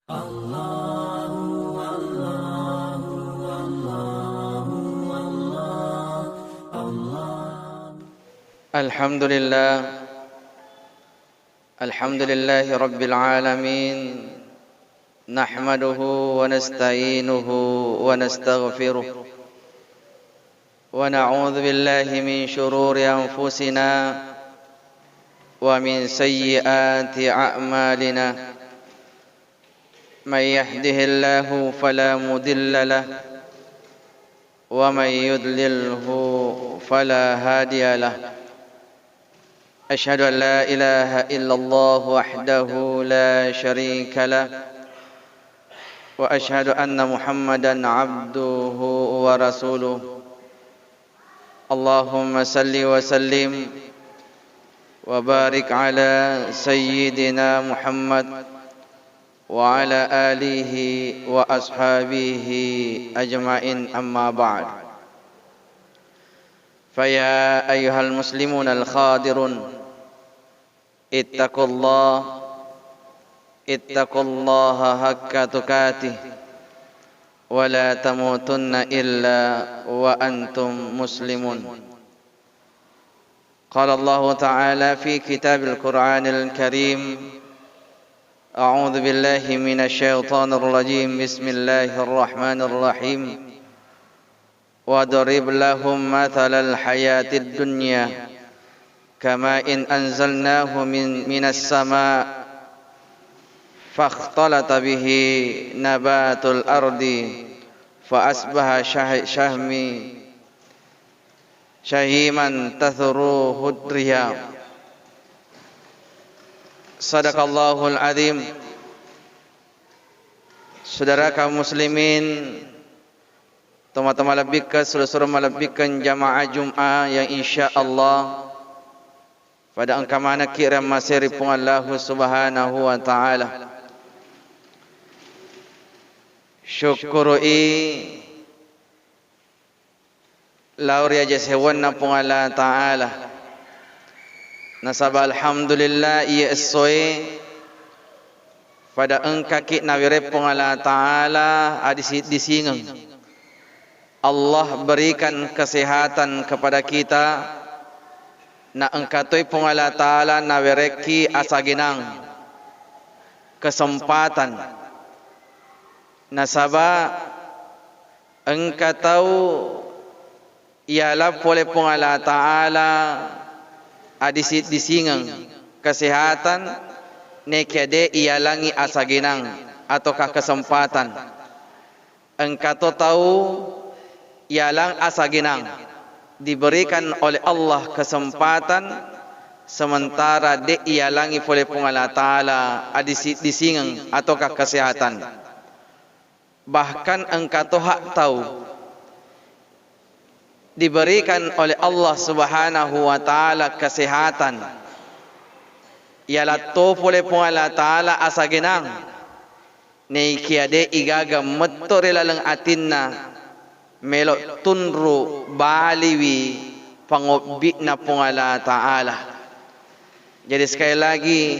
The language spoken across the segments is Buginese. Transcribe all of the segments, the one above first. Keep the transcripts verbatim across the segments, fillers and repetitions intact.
Allahu, Allahu, Allahu, Allah, Allah. Alhamdulillah. Alhamdulillahi Rabbil Alamin. Nahmaduhu wa nasta'inuhu wa nastaghfiruh. ونعوذ بالله من شرور أنفسنا ومن سيئات أعمالنا. من يهده الله فلا مضل له ومن يضلله فلا هادي له. أشهد أن لا إله إلا الله وحده لا شريك له، وأشهد أن محمدا عبده ورسوله. اللهم صل وسلم وبارك على سيدنا محمد وعلى آله وأصحابه أجمعين، أما بعد. فيا أيها المسلمون الحاضرون، اتقوا الله، اتقوا الله حق تقاته، ولا تموتن إلا وأنتم مسلمون. قال الله تعالى في كتاب القرآن الكريم، أعوذ بالله من الشيطان الرجيم، بسم الله الرحمن الرحيم. واضرب لهم مثل الحياة الدنيا كماء أنزلناه من، من السماء فاختلط به نبات الأرض فأصبح شه-، شهم-، شهيما تذروه الرياح. صدق الله العظيم. Saudara kaum muslimin, tomatoa malebbikkeng, suro-suro malebbikkeng jamaah Jum'ah yang insya Allah pada engka manekki ri ammaseri Puang Allahu Subhanahu wa Ta'ala. Syukkuru'i lao ri aja sewwanna Puang Allah Ta'ala. Nasaba alhamdulillah, iye essoe pada engkaki nawere Puang Allah Ta'ala adisi-disingeng. Allah berikan kesehatan kepada kita, na engka toi Puang Allah Ta'ala nawerekki asagenang kesempatan. Nasaba engka tau iyala pole Puang Allah Ta'ala adisi-disingeng kesehatan, nekia de iyalangi asagenang ataukah kesempatan. Engka to tau iyalang asagenang, diberikan oleh Allah kesempatan, sementara de iyalangi pole Puang Allah Ta'ala adisi-disingeng ataukah kesehatan. Bahkan engka toha tau diberikan oleh Allah Subhanahu wa Ta'ala kesehatan, iyala to pole Puang Allah Ta'ala asagenang, naikia de igaga metto ri laleng atinna melo tunru baliwi pangobbi'na Puang Allah Ta'ala. Jadi sekali lagi,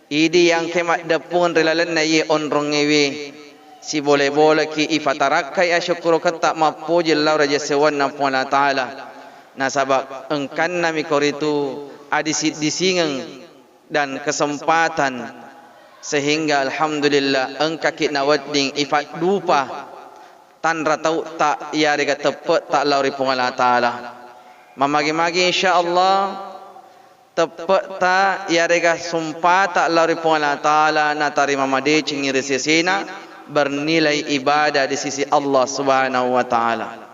idi engkae maddeppungeng ri lalenna iye onrongngewe, sibole-boleki ifatarakkai asyukkuruketta mappoji lao ri aja sewwanna Puang Allah Ta'ala. Nasaba engkannami koritu adisi-disingeng dan kesempatan, sehingga alhamdulillah engkaki nawedding ifaddupa tanra tauta iyarega teppe'ta lao ri Puang Allah Ta'ala. Mamagi-magi insya Allah teppe'ta iyarega sumpata lao ri Puang Allah Ta'ala natarima madecengi ri sesena, bernilai ibadah di sisi Allah Subhanahu wa Ta'ala.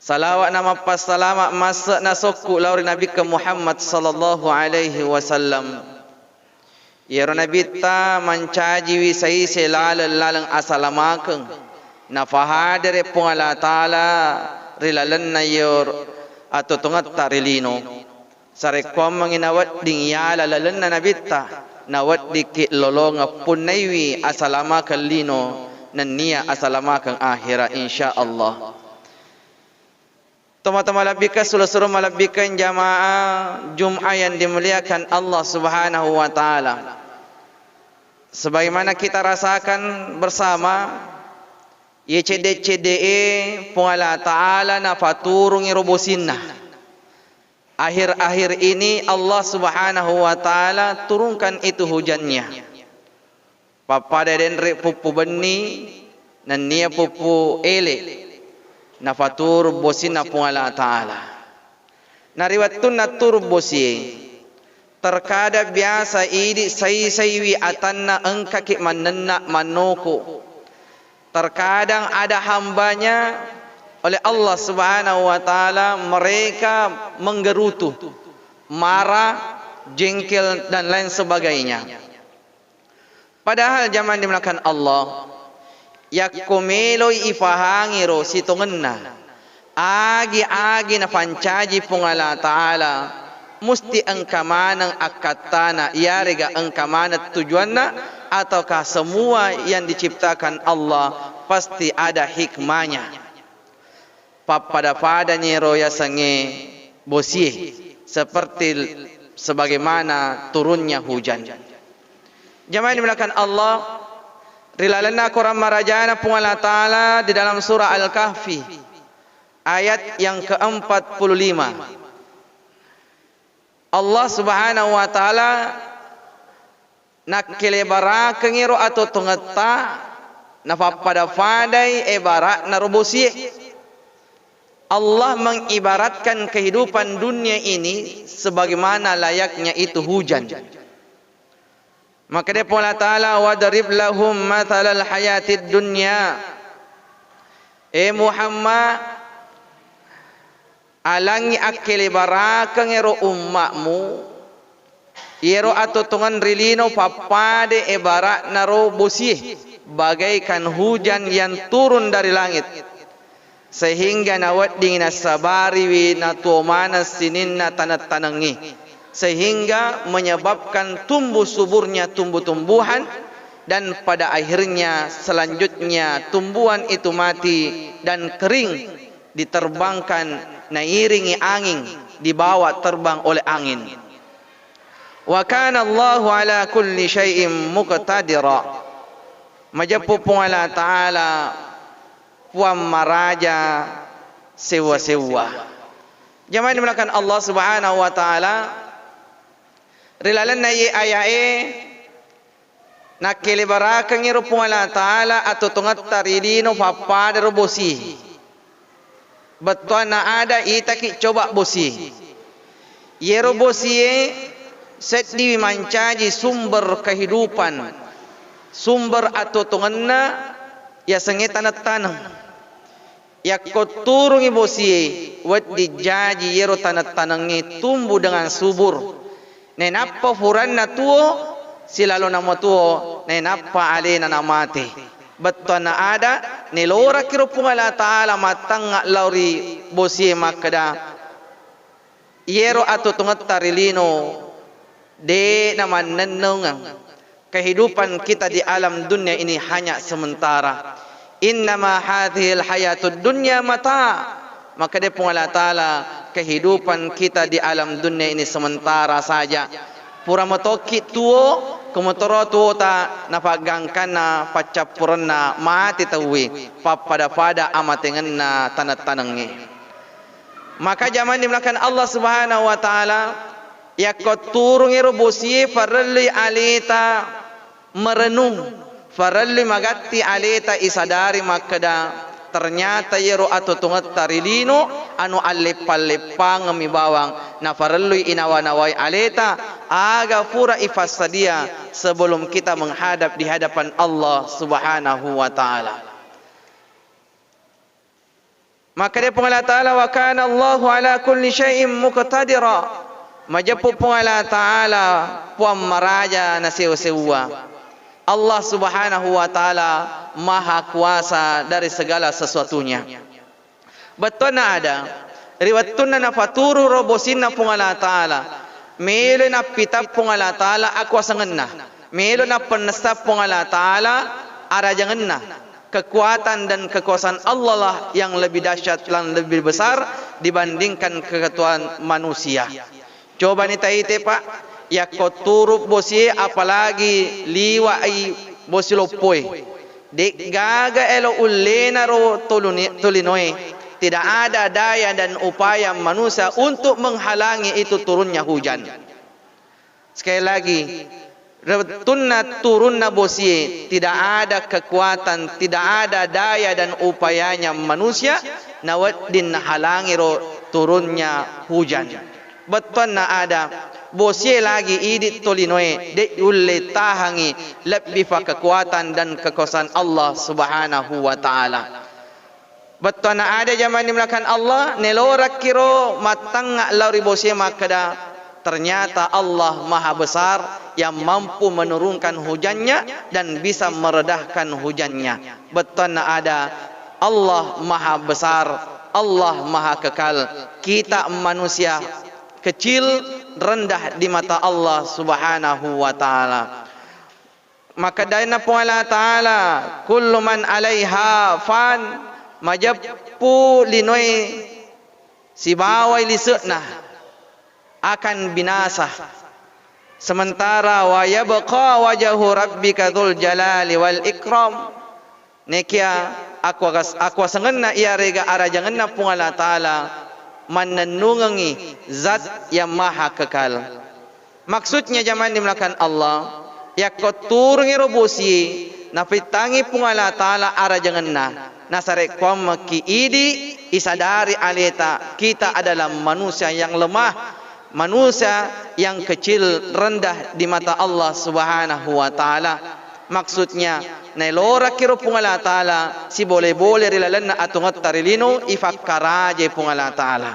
Salawat na mappassalama masse nasokku lao ri Nabikkeng Muhammad sallallahu alaihi wasallam. Iyaro Nabitta mancajiwi saise laleng-laleng asalamakeng, nafahadere Puang Allah Ta'ala ri lalenna iyo atotongetta ri lino. Sarekkuammengngi nawedding yala lalenna Nabitta, naweddikki lolongeng punnaiwi asalamakeng lino nennia asalamakeng ahera, insya Allah. Tomatoa malebbikkeng, suro-suro malebbikkeng jamaah Jum'ah yang dimuliakan Allah Subhanahu wa Ta'ala. Sebagaimana kita rasakan bersama, iye cedde-cedde'e Puang Allah Ta'ala nafaturungi ro bosinna. Akhir-akhir ini Allah Subhanahu wa Ta'ala turunkan itu hujannya. Pappada denre puppu benni, nennia puppu ele, nafaturung bosinna Puang Allah Ta'ala. Na ri wettunna turung bosie, terkadang biasa idi sai-saiwi atanna engkaki mannenna mannoko. Terkadang ada hambanya oleh Allah Subhanahu wa Ta'ala mereka menggerutu, marah, jengkel, dan lain sebagainya. Padahal jamaah dimuliakan Allah, yakko meloi ifahangiro sitongenna agi-agi napancaji Puang Allah Ta'ala, musti engka maneng akkattana, iyarega engka maneng tujuanna, ataukah semua yang diciptakan Allah pasti ada hikmahnya. Pappada-padani ro yasengnge bosie, seperti sebagaimana turunnya hujan. Jamaah dimuliakan Allah, ri lalenna Quran marajana Puang Allah Ta'ala di dalam surah Al-Kahfi, ayat yang keempat puluh lima. Allah Subhanahu wa Ta'ala nakkelebarakengngero atuo-tuongetta, napappada-padai ebara'na ro bosie. Allah mengibaratkan kehidupan dunia ini sebagaimana layaknya itu hujan. Makkeda Puang Allah Ta'ala, "Wadrib lahum matsalal hayatid dunya." Eh Muhammad, alangngi akkelebarakeng ero umma'mu, iyero atuo-tuongeng ri lino pappada ebara'na ro bosie, bagaikan hujan yang turun dari langit, sehingga nawedding nassabariwi natuo maneng sininna taneng-tanengnge, sehingga menyebabkan tumbuh suburnya tumbuh-tumbuhan, dan pada akhirnya selanjutnya tumbuhan itu mati dan kering, diterbangkan, nairingi angin, dibawa terbang oleh angin. Wa kana Allahu ala kulli syai'in muqtadira. Majeppu Puang Allah Ta'ala, Puang maraja sewwa-sewwa. Jamaah dimuliakan Allah Subhanahu wa Ta'ala, ri lalenna iye aya'e, nakkelebarakengngero Puang Allah Ta'ala atuo-tuongetta ri lino pappada ro bosie. Bettuanna ada itaki coba bosie. Iyero bosie seddiwi mancaji sumber kehidupan, sumber atuo-tuongenna yasengnge taneng-taneng. Yakko turungi bosie, wedding jaji iyero taneng-tanengnge tumbuh dengan subur. Nainappa furanna tuo, silalona matuo, nainappa alena namate. Bettuanna ada, nelorakiro Puang Allah Ta'ala mattangnga lao ri bosie makkeda, iyero atuo-tuongetta ri lino, de' namannennungeng. Kehidupan kita di alam dunia ini hanya sementara. Innama hadhil hayatud dunya mata. Makkeda Puang Allah Ta'ala, kehidupan kita di alam dunia ini sementara saja. Pura matokki tuo, kumotoro tuota napaggangkanna paccappurenna mate tauwe, pappada-pada amatengenna taneng-tanengnge. Maka jamaah dimuliakan Allah Subhanahu wa Ta'ala, yakko turungiro bosie, farellui aleta merenung, farellui magatti aleta isadari makkeda, ternyata iyero atuo-tuongetta ri lino anu alleppang-leppangemmi bawang, nafarellui inawa-nawai aleta aga fura ifassadia sebelum kita menghadap di hadapan Allah Subhanahu wa Ta'ala. Makkeda Puang Allah Ta'ala, "Wa kana Allahu ala kulli syai'in muqtadira." Majeppu Puang Allah Ta'ala, Puang maraja nasewa-sewa. Allah Subhanahu wa Ta'ala maha kuasa dari segala sesuatunya. Bettuanna ada, ri wettunna nafaturung ro bosinna Puang Allah Ta'ala, melo nappita Puang Allah Ta'ala akuasangenna, melo nappennessa Puang Allah Ta'ala arajangenna. Kekuatan dan kekuasaan Allah lah yang lebih dahsyat dan lebih besar dibandingkan kekuatan manusia. Cobani taite, Pak, Yakko turu bosie, apalagi liwa'i bosi loppoe, de'gaga elo ullena ro toluni-, tolinoe. Tidak ada daya dan upaya manusia untuk menghalangi itu turunnya hujan. Sekali lagi, wettunna turunna bosie, tidak ada kekuatan, tidak ada daya dan upayanya manusia nawedding nahalangiro turunnya hujan. Bettuanna ada, bosie lagi idi tolinoe, de ulle tahangi lebbi fa kekuatan dan kekuasaan Allah Subhanahu wa Ta'ala. Bettuanna ada, jamaah dimuliakan Allah, nelorakkiro mattangnga lao ri bosie makkeda, ternyata Allah Maha Besar yang mampu menurunkan hujannya dan bisa meredahkan hujannya. Bettuanna ada, Allah Maha Besar, Allah Maha Kekal. Kita manusia kecil, rendah di mata Allah Subhanahu wa Ta'ala. Makkedana Puang Allah Ta'ala, "Kullu man alaiha fan," majeppu linoe sibawai lise'na akan binasa. Sementara, "Wa yabqa wajhu rabbika dzul jalali wal ikram," nekia akuagas-, akuasangenna iyarega arajangenna Puang Allah Ta'ala mannennungengngi zat yang maha kekal. Maksudnya, jamaah dimuliakan Allah, yakko turungi ro bosie, napittangi Puang Allah Ta'ala arajangenna, nasarekkuammekki idi, isadari aleta, kita adalah manusia yang lemah, manusia yang kecil, rendah di mata Allah Subhanahu wa Ta'ala. Maksudnya, naelorakkiro Puang Allah Ta'ala sibole-bole ri lalenna atungetta ri lino, ifakkarajai Puang Allah Ta'ala.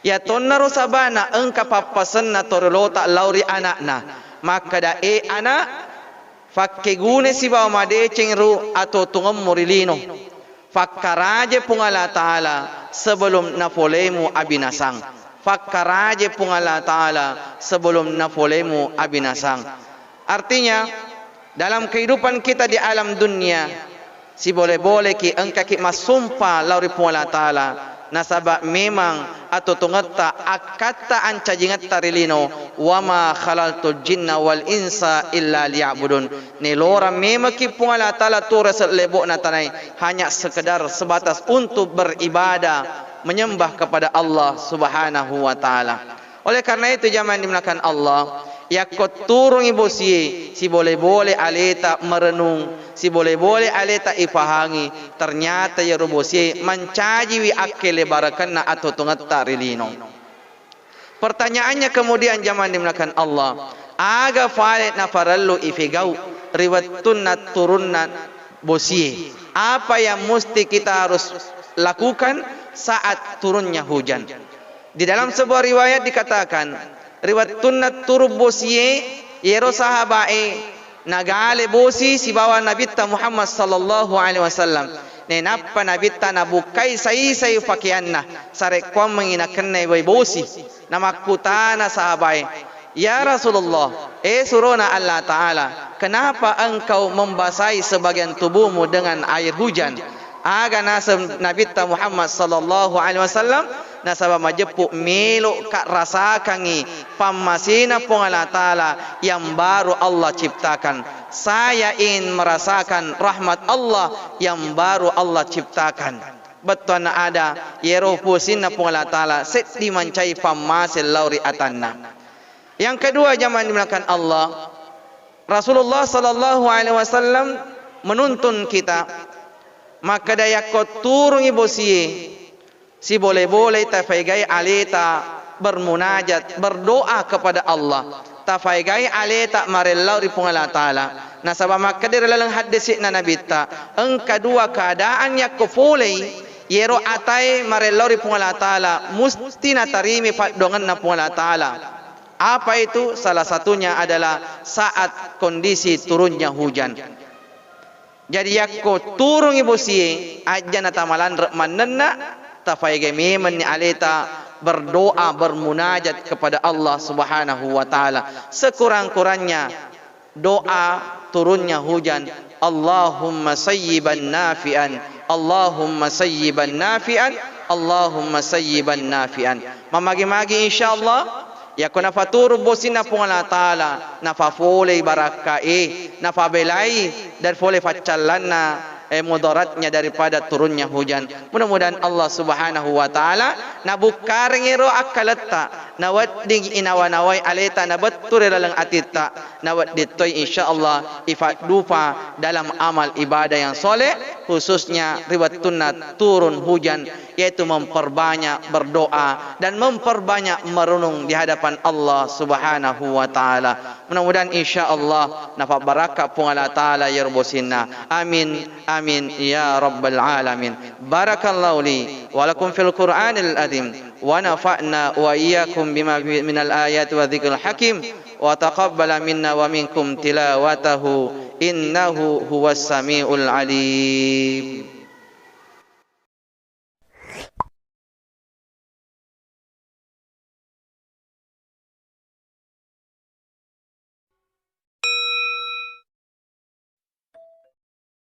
Iya tonnaro sabana engka pappasenna torelota lao ri ana'na, makkeda, "E ana, fakkeguna sibawa madeceng ru atuo-tuongemmu ri lino. Fakkaraje Puang Allah Ta'ala sebelum nafolemu abinasang. Fakkaraje Puang Allah Ta'ala sebelum nafolemu abinasang." Artinya, dalam kehidupan kita di alam dunia, sibole-boleki engkaki massumpa lao ri Puang Allah Ta'ala, nasaba memang atuo-tuongetta akkatta ancajingetta ri lino, "Wa ma khalaqtul jinna wal insa illa liya'budun." Nelorang memekki Puang Allah Ta'ala tuo ri selebo'na tanae, hanya sekedar sebatas untuk beribadah, menyembah kepada Allah Subhanahu wa Ta'ala. Oleh karena itu, jamaah yang dimuliakan Allah, yakko turungi bosie, sibole-bole aleta merenung, sibole-bole aleta ifahangi, ternyata iyaro bosie mancajiwi akkelebarekenna atuo-tuongetta ri lino. Pertanyaannya kemudian, jamaah yang dimuliakan Allah, aga fale naparellu ifegau ri wettunna turunna bosie? Apa yang mesti kita harus lakukan saat turunnya hujan? Di dalam sebuah riwayat dikatakan, ri wettunna turung bosie, iyaro sahabae nagale bosi sibawa Nabitta Muhammad sallallahu alaihi wasallam. Nainappa Nabitta nabukkai sai-sai pakeanna, sarekkuammengngi nakennai wai bosi. Namakkutana sahabae, "Ya Rasulullah, eh surona Allah Ta'ala, kenapa engkau membasahi sebagian tubuhmu dengan air hujan?" Aga naseng Nabitta Muhammad sallallahu alaihi wasallam, nasaba majeppu melo'ka rasakangngi pammasena Puang Allah Ta'ala yang baru Allah ciptakan. Saya ingin merasakan rahmat Allah yang baru Allah ciptakan. Bettuanna ada, iyaro bosinna Puang Allah Ta'ala seddi mancaji pammase lao ri atanna. Yang kedua, jamaah dimuliakan Allah, Rasulullah sallallahu alaihi wasallam menuntun kita, makkeda yakko turungi bosie, sibole-bole tafaegai aleta bermunajat, berdoa kepada Allah, tafaegai aleta marellau ri Puang Allah Ta'ala. Nasaba makkeda ri laleng haddesi'na Nabitta, engka dua keadaan yakko folei, iyero atae marellau ri Puang Allah Ta'ala, musti natarimi paddoangenna Puang Allah Ta'ala. Apa itu? Salah satunya adalah saat kondisi turunnya hujan. Jadi, yakko turungi bosie, ajjana tamalanre mannenna, tafaegai memenni aleta berdoa, bermunajat kepada Allah Subhanahu wa Ta'ala. Sekurang-kurangnya doa turunnya hujan. Allahumma sayyiban nafi'an, Allahumma sayyiban nafi'an, Allahumma sayyiban nafi'an. Mamagi-magi, insyaallah, Yakko nafaturung bosinna Puang Allah Ta'ala, nafafolei barakka'e, nafabelai dari fole faccallanna, eh, mudaratnya daripada turunnya hujan. Mudah-mudahan Allah Subhanahu wa Ta'ala nabukkarengi ro akkaletta, nawedding inawa-nawai aleta nabettu ri laleng atitta, nawedding toi insyaallah ifaddupa dalam amal ibadah yang soleh, khususnya ri wettunna turun hujan, yaitu memperbanyak berdoa dan memperbanyak merenung di hadapan Allah Subhanahu wa Ta'ala. Mudah-mudahan insyaallah nafabbarakka Puang Allah Ta'ala iyaro bosinna. Amin, amin, ya rabbal alamin. Barakallahu li wa lakum fil Qur'anil azim, wa nafa'na wa iyyakum bima fi minal ayati wa dzikril hakim, wa taqabbala minna wa minkum tilawatahu, innahu huwas samiul alim.